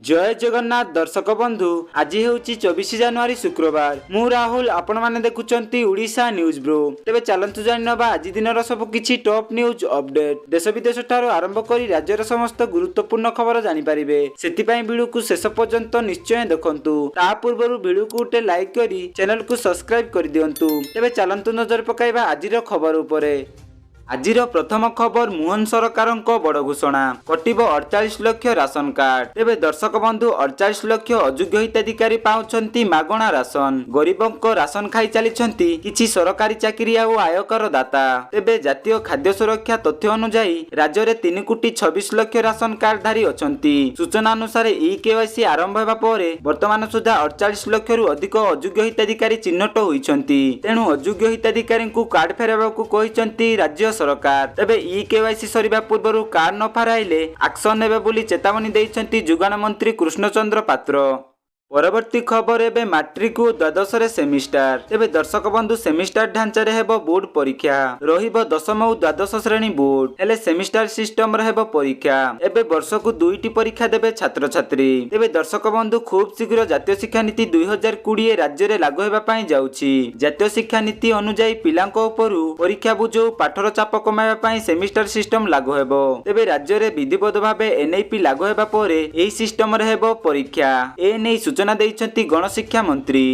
ଜୟ ଜଗନ୍ନାଥ ଦର୍ଶକ ବନ୍ଧୁ, ଆଜି ହେଉଛି 24 ଜାନୁଆରୀ, ଶୁକ୍ରବାର। ମୁଁ ରାହୁଲ, ଆପଣମାନେ ଦେଖୁଛନ୍ତି ଓଡ଼ିଶା ନ୍ୟୁଜ୍ ବ୍ରୋ। ତେବେ ଚାଲନ୍ତୁ ଜାଣିନେବା ଆଜି ଦିନର ସବୁ କିଛି ଟପ୍ ନ୍ୟୁଜ୍ ଅପଡେଟ୍। ଦେଶ ବିଦେଶ ଠାରୁ ଆରମ୍ଭ କରି ରାଜ୍ୟର ସମସ୍ତ ଗୁରୁତ୍ୱପୂର୍ଣ୍ଣ ଖବର ଜାଣିପାରିବେ। ସେଥିପାଇଁ ଭିଡ଼ିଓକୁ ଶେଷ ପର୍ଯ୍ୟନ୍ତ ନିଶ୍ଚୟ ଦେଖନ୍ତୁ। ତା ପୂର୍ବରୁ ଭିଡ଼ିଓକୁ ଗୋଟେ ଲାଇକ୍ କରି ଚ୍ୟାନେଲକୁ ସବସ୍କ୍ରାଇବ୍ କରିଦିଅନ୍ତୁ। ତେବେ ଚାଲନ୍ତୁ ନଜର ପକାଇବା ଆଜିର ଖବର ଉପରେ। ଆଜିର ପ୍ରଥମ ଖବର, ମୋହନ ସରକାରଙ୍କ ବଡ଼ ଘୋଷଣା, କଟିବ 48 ଲକ୍ଷ ରାସନ କାର୍ଡ। ତେବେ ଦର୍ଶକ ବନ୍ଧୁ, 48 ଲକ୍ଷ ଅଯୋଗ୍ୟ ହିତାଧିକାରୀ ପାଉଛନ୍ତି ମାଗଣା ରାସନ। ଗରିବଙ୍କ ରାସନ ଖାଇ ଚାଲିଛନ୍ତି କିଛି ସରକାରୀ ଚାକିରିଆ ଓ ଆୟକର ଦାତା। ତେବେ ଜାତୀୟ ଖାଦ୍ୟ ସୁରକ୍ଷା ତଥ୍ୟ ଅନୁଯାୟୀ ରାଜ୍ୟରେ 3 କୋଟି 26 ଲକ୍ଷ ରାସନ କାର୍ଡଧାରୀ ଅଛନ୍ତି। ସୂଚନା ଅନୁସାରେ, ଇ କେୱାଇସି ଆରମ୍ଭ ହେବା ପରେ ବର୍ତ୍ତମାନ ସୁଦ୍ଧା 48 ଲକ୍ଷରୁ ଅଧିକ ଅଯୋଗ୍ୟ ହିତାଧିକାରୀ ଚିହ୍ନଟ ହୋଇଛନ୍ତି। ତେଣୁ ଅଯୋଗ୍ୟ ହିତାଧିକାରୀଙ୍କୁ କାର୍ଡ ଫେରାଇବାକୁ କହିଛନ୍ତି ରାଜ୍ୟ ସରକାର। ତେବେ ଇ କେୱାଇସି ସରିବା ପୂର୍ବରୁ କାର୍ଡ ନ ଫେରାଇଲେ ଆକ୍ସନ ନେବେ ବୋଲି ଚେତାବନୀ ଦେଇଛନ୍ତି ଯୋଗାଣ ମନ୍ତ୍ରୀ କୃଷ୍ଣଚନ୍ଦ୍ର ପାତ୍ର। ପରବର୍ତ୍ତୀ ଖବର, ଏବେ ମାଟ୍ରିକ ଓ ଦ୍ୱାଦଶରେ ସେମିଷ୍ଟାର। ତେବେ ଦର୍ଶକ ବନ୍ଧୁ, ସେମିଷ୍ଟାର ଢାଞ୍ଚାରେ ହେବ ବୋର୍ଡ ପରୀକ୍ଷା। ରହିବ ଦଶମ ଓ ଦ୍ୱାଦଶ ଶ୍ରେଣୀ ବୋର୍ଡ, ହେଲେ ସେମିଷ୍ଟାର ସିଷ୍ଟମରେ ହେବ ପରୀକ୍ଷା। ଏବେ ବର୍ଷକୁ ଦୁଇଟି ପରୀକ୍ଷା ଦେବେ ଛାତ୍ରଛାତ୍ରୀ। ତେବେ ଦର୍ଶକ ବନ୍ଧୁ, ଖୁବ୍ ଶୀଘ୍ର ଜାତୀୟ ଶିକ୍ଷାନୀତି 2020 ରାଜ୍ୟରେ ଲାଗୁ ହେବା ପାଇଁ ଯାଉଛି। ଜାତୀୟ ଶିକ୍ଷାନୀତି ଅନୁଯାୟୀ ପିଲାଙ୍କ ଉପରୁ ପରୀକ୍ଷା ବୋଝ ଓ ପାଠର ଚାପ କମାଇବା ପାଇଁ ସେମିଷ୍ଟାର ସିଷ୍ଟମ ଲାଗୁ ହେବ। ତେବେ ରାଜ୍ୟରେ ବିଧିବଦ୍ଧ ଭାବେ ଏନ୍ଇପି ଲାଗୁ ହେବା ପରେ ଏହି ସିଷ୍ଟମରେ ହେବ ପରୀକ୍ଷା। ଏ ନେଇ ସୂଚନା ଦେଇଛନ୍ତି ଗଣଶିକ୍ଷା ମନ୍ତ୍ରୀ।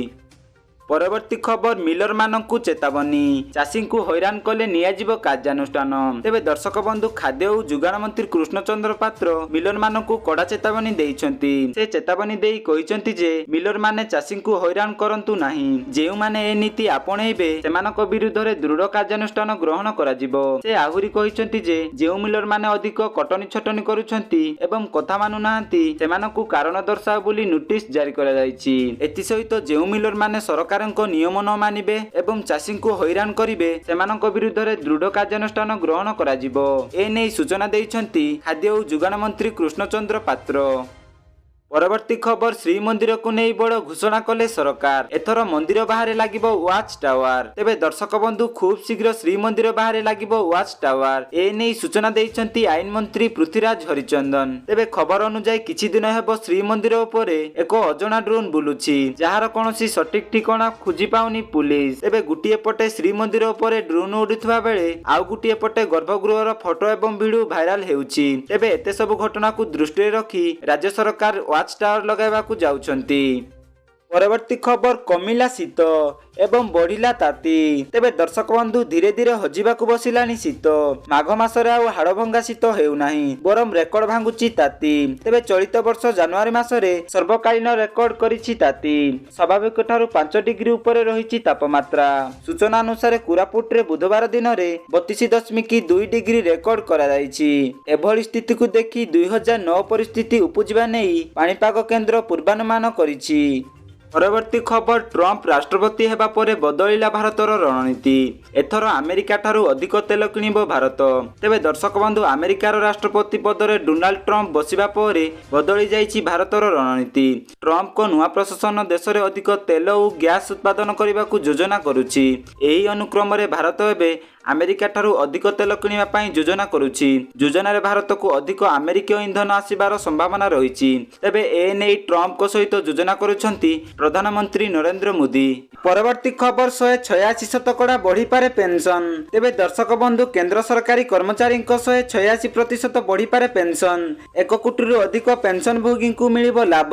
ପରବର୍ତ୍ତୀ ଖବର, ମିଲରମାନଙ୍କୁ ଚେତାବନୀ, ଚାଷୀଙ୍କୁ ହଇରାଣ କଲେ ନିଆଯିବ କାର୍ଯ୍ୟାନୁଷ୍ଠାନ। ତେବେ ଦର୍ଶକ ବନ୍ଧୁ, ଖାଦ୍ୟ ଓ ଯୋଗାଣ ମନ୍ତ୍ରୀ କୃଷ୍ଣଚନ୍ଦ୍ର ପାତ୍ର ମିଲରମାନଙ୍କୁ କଡ଼ା ଚେତାବନୀ ଦେଇଛନ୍ତି। ସେ ଚେତାବନୀ ଦେଇ କହିଛନ୍ତି ଯେ ମିଲରମାନେ ଚାଷୀଙ୍କୁ ହଇରାଣ କରନ୍ତୁ ନାହିଁ। ଯେଉଁମାନେ ଏ ନୀତି ଆପଣେଇବେ, ସେମାନଙ୍କ ବିରୁଦ୍ଧରେ ଦୃଢ଼ କାର୍ଯ୍ୟାନୁଷ୍ଠାନ ଗ୍ରହଣ କରାଯିବ। ସେ ଆହୁରି କହିଛନ୍ତି ଯେ ଯେଉଁ ମିଲରମାନେ ଅଧିକ କଟନୀ ଛଟନି କରୁଛନ୍ତି ଏବଂ କଥା ମାନୁନାହାନ୍ତି, ସେମାନଙ୍କୁ କାରଣ ଦର୍ଶାଅ ବୋଲି ନୋଟିସ ଜାରି କରାଯାଇଛି। ଏଥିସହିତ ଯେଉଁ ମିଲରମାନେ ସରକାରଙ୍କ ନିୟମ ନ ମାନିବେ ଏବଂ ଚାଷୀଙ୍କୁ ହଇରାଣ କରିବେ, ସେମାନଙ୍କ ବିରୁଦ୍ଧରେ ଦୃଢ଼ କାର୍ଯ୍ୟାନୁଷ୍ଠାନ ଗ୍ରହଣ କରାଯିବ। ଏ ନେଇ ସୂଚନା ଦେଇଛନ୍ତି ଖାଦ୍ୟ ଓ ଯୋଗାଣ ମନ୍ତ୍ରୀ କୃଷ୍ଣଚନ୍ଦ୍ର ପାତ୍ର। ପରବର୍ତ୍ତୀ ଖବର, ଶ୍ରୀମନ୍ଦିରକୁ ନେଇ ବଡ଼ ଘୋଷଣା କଲେ ସରକାର। ଏଥର ମନ୍ଦିର ବାହାରେ ଲାଗିବ ୱାଚ୍ ଟାୱାର। ତେବେ ଦର୍ଶକ ବନ୍ଧୁ, ଖୁବ୍ ଶୀଘ୍ର ଶ୍ରୀମନ୍ଦିର ବାହାରେ ଲାଗିବ ୱାଚ୍ ଟାୱାର। ଏ ନେଇ ସୂଚନା ଦେଇଛନ୍ତି ଆଇନ ମନ୍ତ୍ରୀ ପୃଥ୍ୱୀରାଜ ହରିଚନ୍ଦନ। ତେବେ ଖବର ଅନୁଯାୟୀ, କିଛି ଦିନ ହେବ ଶ୍ରୀମନ୍ଦିର ଉପରେ ଏକ ଅଜଣା ଡ୍ରୋନ୍ ବୁଲୁଛି, ଯାହାର କୌଣସି ସଠିକ ଠିକଣା ଖୋଜି ପାଉନି ପୁଲିସ। ତେବେ ଗୋଟିଏ ପଟେ ଶ୍ରୀମନ୍ଦିର ଉପରେ ଡ୍ରୋନ୍ ଉଡୁଥିବା ବେଳେ ଆଉ ଗୋଟିଏ ପଟେ ଗର୍ଭଗୃହର ଫଟୋ ଏବଂ ଭିଡିଓ ଭାଇରାଲ ହେଉଛି। ତେବେ ଏତେ ସବୁ ଘଟଣାକୁ ଦୃଷ୍ଟିରେ ରଖି ରାଜ୍ୟ ସରକାର ୱାଚ୍ ଟାୱାର ଲଗାଇବାକୁ ଯାଉଛନ୍ତି। ପରବର୍ତ୍ତୀ ଖବର, କମିଲା ଶୀତ ଏବଂ ବଢିଲା ତାତି। ତେବେ ଦର୍ଶକ ବନ୍ଧୁ, ଧୀରେ ଧୀରେ ହଜିବାକୁ ବସିଲାଣି ଶୀତ। ମାଘ ମାସରେ ଆଉ ହାଡ଼ଭଙ୍ଗା ଶୀତ ହେଉନାହିଁ, ବରଂ ରେକର୍ଡ ଭାଙ୍ଗୁଛି ତାତି। ତେବେ ଚଳିତ ବର୍ଷ ଜାନୁଆରୀ ମାସରେ ସର୍ବକାଳୀନ ରେକର୍ଡ କରିଛି ତାତି। ସ୍ୱାଭାବିକ ଠାରୁ 5 ଡିଗ୍ରୀ ଉପରେ ରହିଛି ତାପମାତ୍ରା। ସୂଚନା ଅନୁସାରେ, କୋରାପୁଟରେ ବୁଧବାର ଦିନରେ 32.2 ଡିଗ୍ରୀ ରେକର୍ଡ କରାଯାଇଛି। ଏଭଳି ସ୍ଥିତିକୁ ଦେଖି 2009 ପରିସ୍ଥିତି ଉପୁଜିବା ନେଇ ପାଣିପାଗ କେନ୍ଦ୍ର ପୂର୍ବାନୁମାନ କରିଛି। ପରବର୍ତ୍ତୀ ଖବର, ଟ୍ରମ୍ପ ରାଷ୍ଟ୍ରପତି ହେବା ପରେ ବଦଳିଲା ଭାରତର ରଣନୀତି। ଏଥର ଆମେରିକା ଠାରୁ ଅଧିକ ତେଲ କିଣିବ ଭାରତ। ତେବେ ଦର୍ଶକ ବନ୍ଧୁ, ଆମେରିକାର ରାଷ୍ଟ୍ରପତି ପଦରେ ଡୋନାଲ୍ଡ ଟ୍ରମ୍ପ ବସିବା ପରେ ବଦଳି ଯାଇଛି ଭାରତର ରଣନୀତି। ଟ୍ରମ୍ପଙ୍କ ନୂଆ ପ୍ରଶାସନ ଦେଶରେ ଅଧିକ ତେଲ ଓ ଗ୍ୟାସ୍ ଉତ୍ପାଦନ କରିବାକୁ ଯୋଜନା କରୁଛି। ଏହି ଅନୁକ୍ରମରେ ଭାରତ ଏବେ ଆମେରିକା ଠାରୁ ଅଧିକ ତେଲ କିଣିବା ପାଇଁ ଯୋଜନା କରୁଛି। ଯୋଜନାରେ ଭାରତକୁ ଅଧିକ ଆମେରିକୀୟ ଇନ୍ଧନ ଆସିବାର ସମ୍ଭାବନା ରହିଛି। ତେବେ ଏ ନେଇ ଟ୍ରମ୍ପଙ୍କ ସହିତ ଯୋଜନା କରୁଛନ୍ତି ପ୍ରଧାନମନ୍ତ୍ରୀ ନରେନ୍ଦ୍ର ମୋଦି। ପରବର୍ତ୍ତୀ ଖବର, 186% ବଢ଼ିପାରେ ପେନସନ। ତେବେ ଦର୍ଶକ ବନ୍ଧୁ, କେନ୍ଦ୍ର ସରକାରୀ କର୍ମଚାରୀଙ୍କ 186% ବଢ଼ିପାରେ ପେନସନ। 1 କୋଟିରୁ ଅଧିକ ପେନସନଭୋଗୀଙ୍କୁ ମିଳିବ ଲାଭ।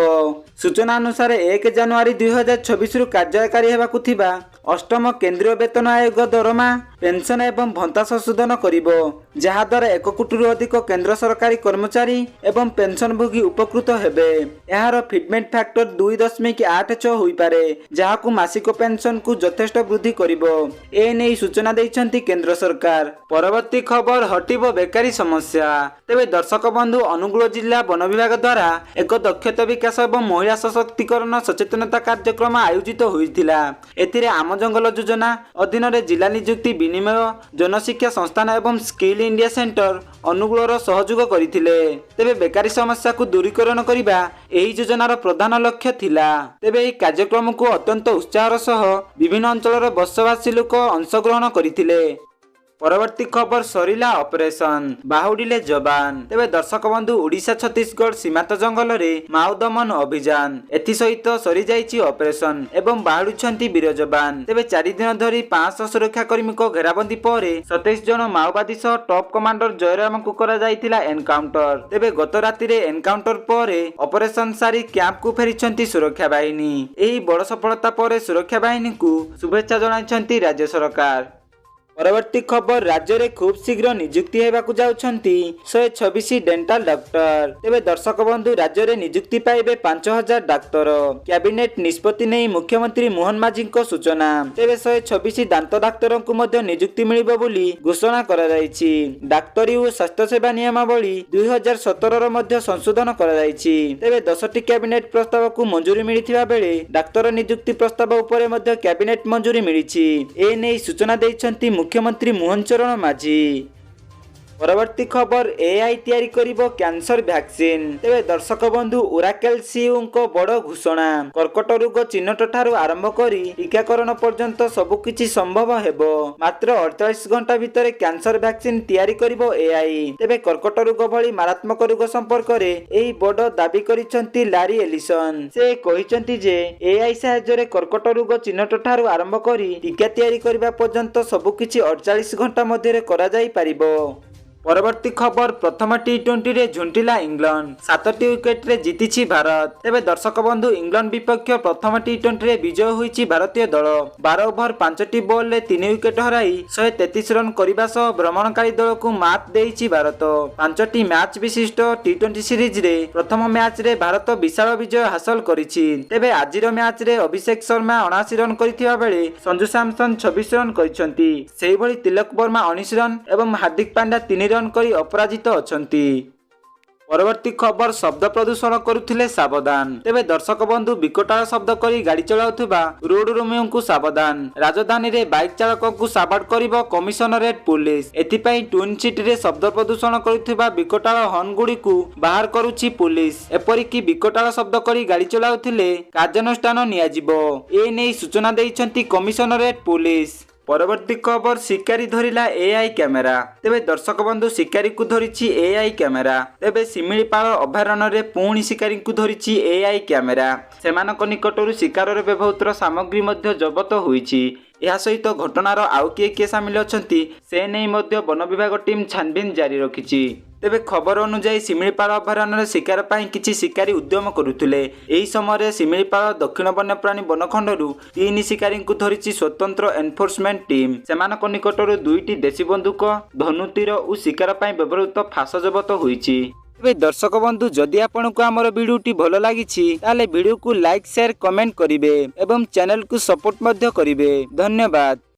ସୂଚନା ଅନୁସାରେ, 1 ଜାନୁଆରୀ 2026ରୁ କାର୍ଯ୍ୟକାରୀ ହେବାକୁ ଥିବା ଅଷ୍ଟମ କେନ୍ଦ୍ରୀୟ ବେତନ ଆୟୋଗ ଦରମା, ପେନସନ ଏବଂ ଭତ୍ତା ସଂଶୋଧନ କରିବ, ଯାହାଦ୍ୱାରା 1 କୋଟିରୁ ଅଧିକ କେନ୍ଦ୍ର ସରକାରୀ କର୍ମଚାରୀ ଏବଂ ପେନସନଭୋଗୀ ଉପକୃତ ହେବେ। ଏହାର ଫିଟମେଣ୍ଟ ଫ୍ୟାକ୍ଟର 2.86 ହୋଇପାରେ, ଯାହାକୁ ମାସିକ ପେନସନକୁ ଯଥେଷ୍ଟ ବୃଦ୍ଧି କରିବ। ଏ ନେଇ ସୂଚନା ଦେଇଛନ୍ତି କେନ୍ଦ୍ର ସରକାର। ପରବର୍ତ୍ତୀ ଖବର, ହଟିବ ବେକାରୀ ସମସ୍ୟା। ତେବେ ଦର୍ଶକ ବନ୍ଧୁ, ଅନୁଗୁଳ ଜିଲ୍ଲା ବନ ବିଭାଗ ଦ୍ୱାରା ଏକ ଦକ୍ଷତା ବିକାଶ ଏବଂ ମହିଳା ସଶକ୍ତିକରଣ ସଚେତନତା କାର୍ଯ୍ୟକ୍ରମ ଆୟୋଜିତ ହୋଇଥିଲା। ଏଥିରେ ଆମ ଜଙ୍ଗଲ ଯୋଜନା ଅଧୀନରେ ଜିଲ୍ଲା ନିଯୁକ୍ତି ବିନିମୟ ଜନଶିକ୍ଷା ସଂସ୍ଥାନ ଏବଂ ସ୍କିଲ୍ ଇଣ୍ଡିଆ ସେଣ୍ଟର ଅନୁଗୁଳର ସହଯୋଗ କରିଥିଲେ। ତେବେ ବେକାରୀ ସମସ୍ୟାକୁ ଦୂରୀକରଣ କରିବା ଏହି ଯୋଜନାର ପ୍ରଧାନ ଲକ୍ଷ୍ୟ ଥିଲା। ତେବେ ଏହି କାର୍ଯ୍ୟକ୍ରମକୁ ଅତ୍ୟନ୍ତ ଉତ୍ସାହର ସହ ବିଭିନ୍ନ ଅଞ୍ଚଳର ବସବାସୀ ଲୋକ ଅଂଶଗ୍ରହଣ କରିଥିଲେ। ପରବର୍ତ୍ତୀ ଖବର, ସରିଲା ଅପରେସନ, ବାହୁଡ଼ିଲେ ଯବାନ। ତେବେ ଦର୍ଶକ ବନ୍ଧୁ, ଓଡ଼ିଶା ଛତିଶଗଡ଼ ସୀମାନ୍ତ ଜଙ୍ଗଲରେ ମାଓ ଦମନ ଅଭିଯାନ, ଏଥିସହିତ ସରିଯାଇଛି ଅପରେସନ ଏବଂ ବାହୁଡୁଛନ୍ତି ବୀର ଯବାନ। ତେବେ 4 ଦିନ ଧରି 500 ସୁରକ୍ଷାକର୍ମୀଙ୍କ ଘେରାବନ୍ଦୀ ପରେ 27 ଜଣ ମାଓବାଦୀ ସହ ଟପ୍ କମାଣ୍ଡର ଜୟରାମଙ୍କୁ କରାଯାଇଥିଲା ଏନକାଉଣ୍ଟର। ତେବେ ଗତ ରାତିରେ ଏନକାଉଣ୍ଟର ପରେ ଅପରେସନ ସାରି କ୍ୟାମ୍ପକୁ ଫେରିଛନ୍ତି ସୁରକ୍ଷା ବାହିନୀ। ଏହି ବଡ଼ ସଫଳତା ପରେ ସୁରକ୍ଷା ବାହିନୀକୁ ଶୁଭେଚ୍ଛା ଜଣାଇଛନ୍ତି ରାଜ୍ୟ ସରକାର। ପରବର୍ତ୍ତୀ ଖବର, ରାଜ୍ୟରେ ଖୁବ୍ ଶୀଘ୍ର ନିଯୁକ୍ତି ହେବାକୁ ଯାଉଛନ୍ତି 126 ଡେଣ୍ଟାଲ ଡକ୍ଟର। ତେବେ ଦର୍ଶକ ବନ୍ଧୁ, ରାଜ୍ୟରେ ନିଯୁକ୍ତି ପାଇବେ 5000 ଡାକ୍ତର। କ୍ୟାବିନେଟ ନିଷ୍ପତ୍ତି ନେଇ ମୁଖ୍ୟମନ୍ତ୍ରୀ ମୋହନ ମାଝୀଙ୍କ ସୂଚନା। ତେବେ 126 ଦାନ୍ତ ଡାକ୍ତରଙ୍କୁ ମଧ୍ୟ ନିଯୁକ୍ତି ମିଳିବ ବୋଲି ଘୋଷଣା କରାଯାଇଛି। ଡାକ୍ତରୀ ଓ ସ୍ୱାସ୍ଥ୍ୟସେବା ନିୟମାବଳୀ 2017ର ମଧ୍ୟ ସଂଶୋଧନ କରାଯାଇଛି। ତେବେ 10ଟି କ୍ୟାବିନେଟ ପ୍ରସ୍ତାବକୁ ମଞ୍ଜୁରୀ ମିଳିଥିବା ବେଳେ ଡାକ୍ତର ନିଯୁକ୍ତି ପ୍ରସ୍ତାବ ଉପରେ ମଧ୍ୟ କ୍ୟାବିନେଟ ମଞ୍ଜୁରୀ ମିଳିଛି। ଏ ନେଇ ସୂଚନା ଦେଇଛନ୍ତି ମୁଖ୍ୟମନ୍ତ୍ରୀ ମୋହନ ଚରଣ ମାଝୀ। ପରବର୍ତ୍ତୀ ଖବର, ଏଆଇ ତିଆରି କରିବ କ୍ୟାନ୍ସର ଭ୍ୟାକ୍ସିନ। ତେବେ ଦର୍ଶକ ବନ୍ଧୁ, ଓରାକେଲ ସିଇଓଙ୍କ ବଡ଼ ଘୋଷଣା। କର୍କଟ ରୋଗ ଚିହ୍ନଟ ଠାରୁ ଆରମ୍ଭ କରି ଟିକାକରଣ ପର୍ଯ୍ୟନ୍ତ ସବୁକିଛି ସମ୍ଭବ ହେବ। ମାତ୍ର 48 ଘଣ୍ଟା ଭିତରେ କ୍ୟାନ୍ସର ଭ୍ୟାକ୍ସିନ ତିଆରି କରିବ ଏଆଇ। ତେବେ କର୍କଟ ରୋଗ ଭଳି ମାରାତ୍ମକ ରୋଗ ସମ୍ପର୍କରେ ଏହି ବଡ଼ ଦାବି କରିଛନ୍ତି ଲାରି ଏଲିସନ। ସେ କହିଛନ୍ତି ଯେ ଏଆଇ ସାହାଯ୍ୟରେ କର୍କଟ ରୋଗ ଚିହ୍ନଟ ଠାରୁ ଆରମ୍ଭ କରି ଟିକା ତିଆରି କରିବା ପର୍ଯ୍ୟନ୍ତ ସବୁକିଛି 48 ଘଣ୍ଟା ମଧ୍ୟରେ କରାଯାଇପାରିବ। ପରବର୍ତ୍ତୀ ଖବର, ପ୍ରଥମ ଟି-20ରେ ଝୁଣ୍ଟିଲା ଇଂଲଣ୍ଡ, ସାତଟି ୱିକେଟରେ ଜିତିଛି ଭାରତ। ତେବେ ଦର୍ଶକ ବନ୍ଧୁ, ଇଂଲଣ୍ଡ ବିପକ୍ଷ ପ୍ରଥମ ଟି-20ରେ ବିଜୟ ହୋଇଛି ଭାରତୀୟ ଦଳ। 12 ଓଭର 5ଟି ବଲରେ 3 ୱିକେଟ ହରାଇ 133 ରନ୍ କରିବା ସହ ଭ୍ରମଣକାରୀ ଦଳକୁ ମାତ୍ ଦେଇଛି ଭାରତ। 5ଟି ମ୍ୟାଚ୍ ବିଶିଷ୍ଟ ଟି-20 ସିରିଜରେ ପ୍ରଥମ ମ୍ୟାଚରେ ଭାରତ ବିଶାଳ ବିଜୟ ହାସଲ କରିଛି। ତେବେ ଆଜିର ମ୍ୟାଚରେ ଅଭିଷେକ ଶର୍ମା 79 ରନ୍ କରିଥିବା ବେଳେ ସଞ୍ଜୁ ସାମସନ 26 ରନ୍ କରିଛନ୍ତି। ସେହିଭଳି ତିଲକ ବର୍ମା 19 ରନ୍ ଏବଂ ହାର୍ଦ୍ଦିକ ପାଣ୍ଡ୍ୟା 3 ରନ୍ କରି ଅପରାଜିତ ଅଛନ୍ତି। ପରବର୍ତ୍ତୀ ଖବର, ଶବ୍ଦ ପ୍ରଦୂଷଣ କରୁଥିଲେ ସାବଧାନ। ତେବେ ଦର୍ଶକ ବନ୍ଧୁ, ବିକଟାଳ ଶବ୍ଦ କରି ଗାଡ଼ି ଚଳାଉଥିବା ରୋଡ ରୋମିଓଙ୍କୁ ସାବଧାନ। ରାଜଧାନୀରେ ବାଇକ୍ ଚାଳକଙ୍କୁ ସାବାଡ କରିବ କମିଶନରେଟ ପୋଲିସ। ଏଥିପାଇଁ ଟ୍ୱିନ୍ ସିଟିରେ ଶବ୍ଦ ପ୍ରଦୂଷଣ କରୁଥିବା ବିକଟାଳ ହର୍ନ ଗୁଡ଼ିକୁ ବାହାର କରୁଛି ପୋଲିସ। ଏପରିକି ବିକଟାଳ ଶବ୍ଦ କରି ଗାଡ଼ି ଚଳାଉଥିଲେ କାର୍ଯ୍ୟାନୁଷ୍ଠାନ ନିଆଯିବ। ଏ ନେଇ ସୂଚନା ଦେଇଛନ୍ତି କମିଶନରେଟ ପୋଲିସ। ପରବର୍ତ୍ତୀ ଖବର, ଶିକାରୀ ଧରିଲା ଏଆଇ କ୍ୟାମେରା। ତେବେ ଦର୍ଶକ ବନ୍ଧୁ, ଶିକାରୀକୁ ଧରିଛି ଏଆଇ କ୍ୟାମେରା। ତେବେ ଶିମିଳିପାଳ ଅଭୟାରଣ୍ୟରେ ପୁଣି ଶିକାରୀଙ୍କୁ ଧରିଛି ଏଆଇ କ୍ୟାମେରା। ସେମାନଙ୍କ ନିକଟରୁ ଶିକାରରେ ବ୍ୟବହୃତ ସାମଗ୍ରୀ ମଧ୍ୟ ଜବତ ହୋଇଛି। ଏହା ସହିତ ଘଟଣାର ଆଉ କିଏ କିଏ ସାମିଲ ଅଛନ୍ତି, ସେ ନେଇ ମଧ୍ୟ ବନ ବିଭାଗ ଟିମ୍ ଛାନଭିନ ଜାରି ରଖିଛି। ତେବେ ଖବର ଅନୁଯାୟୀ, ଶିମିଳିପାଳ ଅଭୟାରଣ୍ୟରେ ଶିକାର ପାଇଁ କିଛି ଶିକାରୀ ଉଦ୍ୟମ କରୁଥିଲେ। ଏହି ସମୟରେ ଶିମିଳିପାଳ ଦକ୍ଷିଣ ବନ୍ୟପ୍ରାଣୀ ବନଖଣ୍ଡରୁ ତିନି ଶିକାରୀଙ୍କୁ ଧରିଛି ସ୍ୱତନ୍ତ୍ର ଏନଫୋର୍ସମେଣ୍ଟ ଟିମ୍। ସେମାନଙ୍କ ନିକଟରୁ ଦୁଇଟି ଦେଶୀ ବନ୍ଧୁକ, ଧନୁତୀର ଓ ଶିକାର ପାଇଁ ବ୍ୟବହୃତ ଫାଶ ଜବତ ହୋଇଛି। ତେବେ ଦର୍ଶକ ବନ୍ଧୁ, ଯଦି ଆପଣଙ୍କୁ ଆମର ଭିଡ଼ିଓଟି ଭଲ ଲାଗିଛି, ତାହେଲେ ଭିଡ଼ିଓକୁ ଲାଇକ୍, ସେୟାର, କମେଣ୍ଟ କରିବେ ଏବଂ ଚ୍ୟାନେଲକୁ ସପୋର୍ଟ ମଧ୍ୟ କରିବେ। ଧନ୍ୟବାଦ।